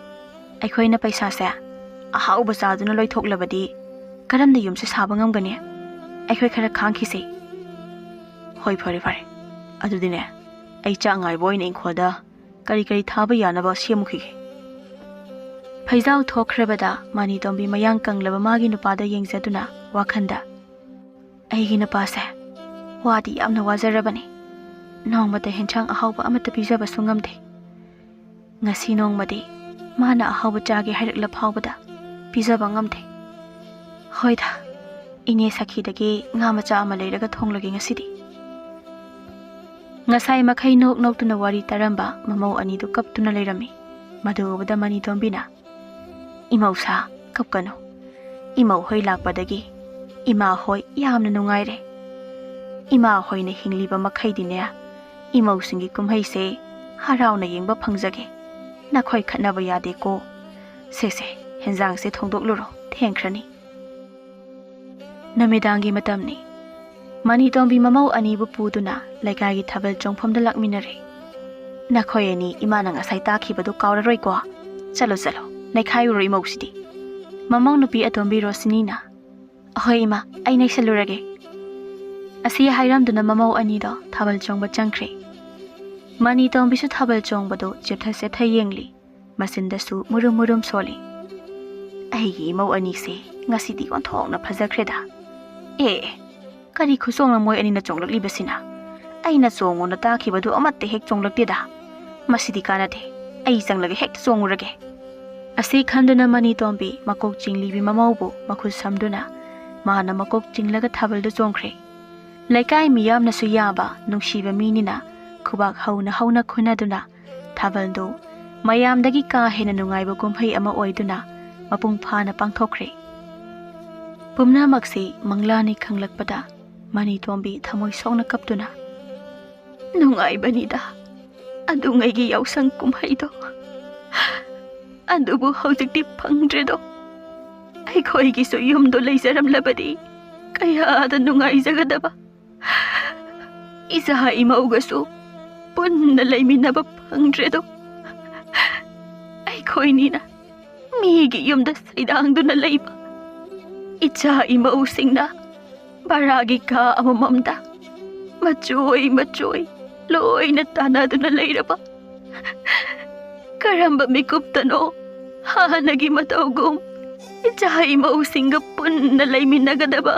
ꯑꯩꯈꯣꯏꯅ ꯄꯩꯁꯥꯁꯦ ꯑꯍꯥꯎꯕ ꯆꯥꯗꯨꯅ ꯂꯣꯏꯊꯣꯛꯂꯕꯗꯤ ꯀꯔꯝꯅ ꯌꯨꯝꯁꯦ ꯁꯥꯕ ꯉꯝꯒꯅꯤ? ꯑꯩꯈꯣꯏ ꯈꯔ ꯈꯥꯡꯈꯤꯁꯤ꯫" "ꯍꯣꯏ, ꯐꯔꯦ ꯐꯔꯦ꯫ ꯑꯗꯨꯗꯤꯅꯦ, ꯑꯩ ꯆꯥꯛ ꯉꯥꯏꯕ ꯑꯣꯏꯅ ꯏꯪꯈꯣꯜꯗ ꯀꯔꯤ ꯀꯔꯤ ꯊꯥꯕ ꯌꯥꯅꯕ ꯁꯦꯝꯃꯨꯈꯤꯒꯦ꯫" ꯐꯩꯖꯥꯎ ꯊꯣꯛꯈ꯭ꯔꯕꯗ ꯃꯥꯅꯤꯇꯣꯝꯕꯤ ꯃꯌꯥꯡ ꯀꯪꯂꯕ ꯃꯥꯒꯤ ꯅꯨꯄꯥꯗ ꯌꯦꯡꯖꯗꯨꯅ ꯋꯥꯈꯜꯗ, "ꯑꯩꯒꯤ ꯅꯨꯄꯥꯁꯦ ꯋꯥꯗꯤ ꯌꯥꯝꯅ ꯋꯥꯖꯔꯕꯅꯤ꯫ ꯅꯣꯡꯃꯇ ꯍꯦꯟꯁꯥꯡ ꯑꯍꯥꯎꯕ ꯑꯃꯠꯇ ꯄꯤꯖꯕꯁꯨ ꯉꯝꯗꯦ꯫ ꯉꯁꯤ ꯅꯣꯡꯃꯗꯤ ꯃꯥꯅ ꯑꯍꯥꯎꯕ ꯆꯥꯒꯦ ꯍꯥꯏꯔꯛꯂ ꯐꯥꯎꯕꯗ ꯄꯤꯖꯕ ꯉꯝꯗꯦ꯫ ꯍꯣꯏꯗ, ꯏꯅꯦ ꯁꯈꯤꯗꯒꯤ ꯉꯥ ꯃꯆꯥ ꯑꯃ ꯂꯩꯔꯒ ꯊꯣꯡꯂꯒꯦ ꯉꯁꯤꯗꯤ꯫" ꯉꯁꯥꯏ ꯃꯈꯩ ꯅꯣꯛ ꯅꯣꯛꯇꯨꯅ ꯋꯥꯔꯤ ꯇꯥꯔꯝꯕ ꯃꯃꯧ ꯑꯅꯤꯗꯨ ꯀꯞꯇꯨꯅ ꯂꯩꯔꯝꯃꯤ꯫ ꯃꯗꯨ ꯎꯕꯗ ꯃꯅꯤꯇꯣꯝꯕꯤꯅ, "ꯏꯃꯧꯁꯥ, ꯀꯞꯀꯅꯨ꯫ ꯏꯃꯧ ꯍꯣꯏ ꯂꯥꯛꯄꯗꯒꯤ ꯏꯃꯥ ꯍꯣꯏ ꯌꯥꯝꯅ ꯅꯨꯡꯉꯥꯏꯔꯦ꯫ ꯏꯃꯥ ꯍꯣꯏꯅ ꯍꯤꯡꯂꯤꯕ ꯃꯈꯩꯗꯤꯅꯦ, ꯏꯃꯧꯁꯤꯡꯒꯤ ꯀꯨꯝꯍꯩꯁꯦ ꯍꯔꯥꯎꯅ ꯌꯦꯡꯕ ꯐꯪꯖꯒꯦ꯫ ꯅꯈꯣꯏ ꯈꯠꯅꯕ ꯌꯥꯗꯦꯀꯣ꯫ ꯁꯦ ꯁꯦ, ꯍꯦꯟꯖꯥꯡꯁꯦ ꯊꯣꯡꯗꯣꯛꯂꯨꯔꯣ, ꯊꯦꯡꯈ꯭ꯔꯅꯤ꯫" ꯅꯨꯃꯤꯗꯥꯡꯒꯤ ꯃꯇꯝꯅꯤ꯫ ꯃꯅꯤꯇꯣꯝꯕꯤ ꯃꯃꯧ ꯑꯅꯤꯕꯨ ꯄꯨꯗꯨꯅ ꯂꯩꯀꯥꯏꯒꯤ ꯊꯥꯕꯜ ꯆꯣꯡꯐꯝꯗ ꯂꯥꯛꯃꯤꯟꯅꯔꯦ꯫ "ꯅꯈꯣꯏ ꯑꯅꯤ ꯏꯃꯥꯅ ꯉꯁꯥꯏ ꯇꯥꯛꯈꯤꯕꯗꯨ ꯀꯥꯎꯔꯔꯣꯏꯀꯣ? ꯆꯠꯂꯣ, ꯆꯠꯂꯣ, ꯅꯩꯈꯥꯏꯔꯨꯔꯣ ꯏꯃꯧꯁꯤꯗꯤ꯫" ꯃꯃꯧ ꯅꯨꯄꯤ ꯑꯇꯣꯝꯕꯤ ꯔꯣꯁꯤꯅꯤꯅ, "ꯑꯍꯣꯏ ꯏꯃꯥ, ꯑꯩ ꯅꯩꯁꯜꯂꯨꯔꯒꯦ꯫" ꯑꯁꯤ ꯍꯥꯏꯔꯝꯗꯨꯅ ꯃꯃꯧ ꯑꯅꯤꯗꯣ ꯊꯥꯕꯜ ꯆꯣꯡꯕ ꯆꯪꯈ꯭ꯔꯦ꯫ ꯃꯅꯤ ꯇꯣꯝꯕꯤꯁꯨ ꯊꯥꯕꯜ ꯆꯣꯡꯕꯗꯨ ꯆꯦꯞꯊ ꯆꯦꯞꯊ ꯌꯦꯡꯂꯤ꯫ ꯃꯆꯤꯟꯗꯁꯨ ꯃꯨꯔꯨꯝ ꯃꯨꯔꯨꯝ ꯁꯣꯜꯂꯤ꯫ "ꯑꯩꯒꯤ ꯏꯃꯧ ꯑꯅꯤꯁꯦ ꯉꯁꯤꯗꯤ ꯑꯣꯟꯊꯣꯛꯅ ꯐꯖꯈ꯭ꯔꯦꯗ꯫ ꯑꯦ, ꯑꯦ, ꯀꯔꯤ ꯈꯨꯆꯣꯡꯅꯣ ꯃꯣꯏ ꯑꯅꯤꯅ ꯆꯣꯡꯂꯛꯂꯤꯕꯁꯤꯅ? ꯑꯩꯅ ꯆꯣꯡꯉꯣꯅ ꯇꯥꯈꯤꯕꯗꯨ ꯑꯃꯠꯇ ꯍꯦꯛ ꯆꯣꯡꯂꯛꯇꯦꯗ꯫ ꯃꯁꯤꯗꯤ ꯀꯥꯟꯅꯗꯦ꯫ ꯑꯩ ꯆꯪꯂꯒ ꯍꯦꯛꯇ ꯆꯣꯡꯉꯨꯔꯒꯦ꯫" ꯑꯁꯤ ꯈꯟꯗꯨꯅ ꯃꯅꯤ ꯇꯣꯝꯕꯤ ꯃꯀꯣꯛ ꯆꯤꯡꯂꯤꯕꯤ ꯃꯃꯧꯕꯨ ꯃꯈꯨꯠ ꯁꯝꯗꯨꯅ ꯃꯥꯅ ꯃꯀꯣꯛ ꯆꯤꯡꯂꯒ ꯊꯥꯕꯜꯗ ꯆꯣꯡꯈ꯭ꯔꯦ꯫ ꯂꯩꯀꯥꯏ ꯃꯤꯌꯥꯝꯅꯁꯨ ꯌꯥꯕ ꯅꯨꯡꯁꯤꯕ ꯃꯤꯅꯤꯅ ꯈꯨꯕꯥꯛ ꯍꯧꯅ ꯍꯧꯅ ꯈꯨꯅꯗꯨꯅ ꯊꯥꯕꯜꯗꯨ ꯃꯌꯥꯝꯗꯒꯤ ꯀꯥ ꯍꯦꯟꯅ ꯅꯨꯡꯉꯥꯏꯕ ꯀꯨꯝꯍꯩ ꯑꯃ ꯑꯣꯏꯗꯨꯅ ꯃꯄꯨꯡ ꯐꯥꯅ ꯄꯥꯡꯊꯣꯛꯈ꯭ꯔꯦ꯫ ꯄꯨꯝꯅꯃꯛꯁꯤ ꯃꯪꯂꯥꯅꯤ ꯈꯪꯂꯛꯄꯗ ꯃꯅꯤ ꯇꯣꯝꯕꯤ ꯊꯃꯣꯏ ꯁꯣꯛꯅ ꯀꯞꯇꯨꯅ, "ꯅꯨꯡꯉꯥꯏꯕꯅꯤꯗ ꯑꯗꯨꯉꯩꯒꯤ ꯌꯥꯎꯁꯪ ꯀꯨꯝꯍꯩꯗꯣ꯫ ꯑꯗꯨꯕꯨ ꯍꯧꯖꯤꯛꯇꯤ ꯐꯪꯗ꯭ꯔꯦꯗꯣ꯫ ꯑꯩꯈꯣꯏꯒꯤꯁꯨ ꯌꯨꯝꯗꯣ ꯂꯩꯖꯔꯝꯂꯕꯗꯤ ꯀꯌꯥꯗ ꯅꯨꯡꯉꯥꯏꯖꯒꯗꯕ꯫ ꯏꯆꯥ ꯏꯃꯧꯒꯁꯨ ꯄꯨꯟꯅ ꯂꯩꯃꯤꯟꯅꯕ ꯐꯪꯗ꯭ꯔꯦꯗꯣ꯫ ꯑꯩꯈꯣꯏꯅꯤꯅ ꯃꯤꯒꯤ ꯌꯨꯝꯗ ꯁꯩꯗꯥꯡꯗꯨꯅ ꯂꯩꯕ, ꯏꯆꯥ ꯏꯃꯧꯁꯤꯡꯅ ꯚꯔꯥꯒꯤ ꯀꯥ ꯑꯃꯃꯝꯗ ꯃꯆꯣꯏ ꯃꯆꯣꯏ ꯂꯣꯏꯅ ꯇꯥꯟꯅꯗꯨꯅ ꯂꯩꯔꯕ꯫ ꯀꯔꯝꯕ ꯃꯤꯀꯨꯞꯇꯅꯣ ꯍꯥꯟꯅꯒꯤ ꯃꯇꯧꯒꯨꯝ ꯏꯆꯥ ꯏꯃꯧꯁꯤꯡꯒ ꯄꯨꯟꯅ ꯂꯩꯃꯤꯟꯅꯒꯗꯕ?"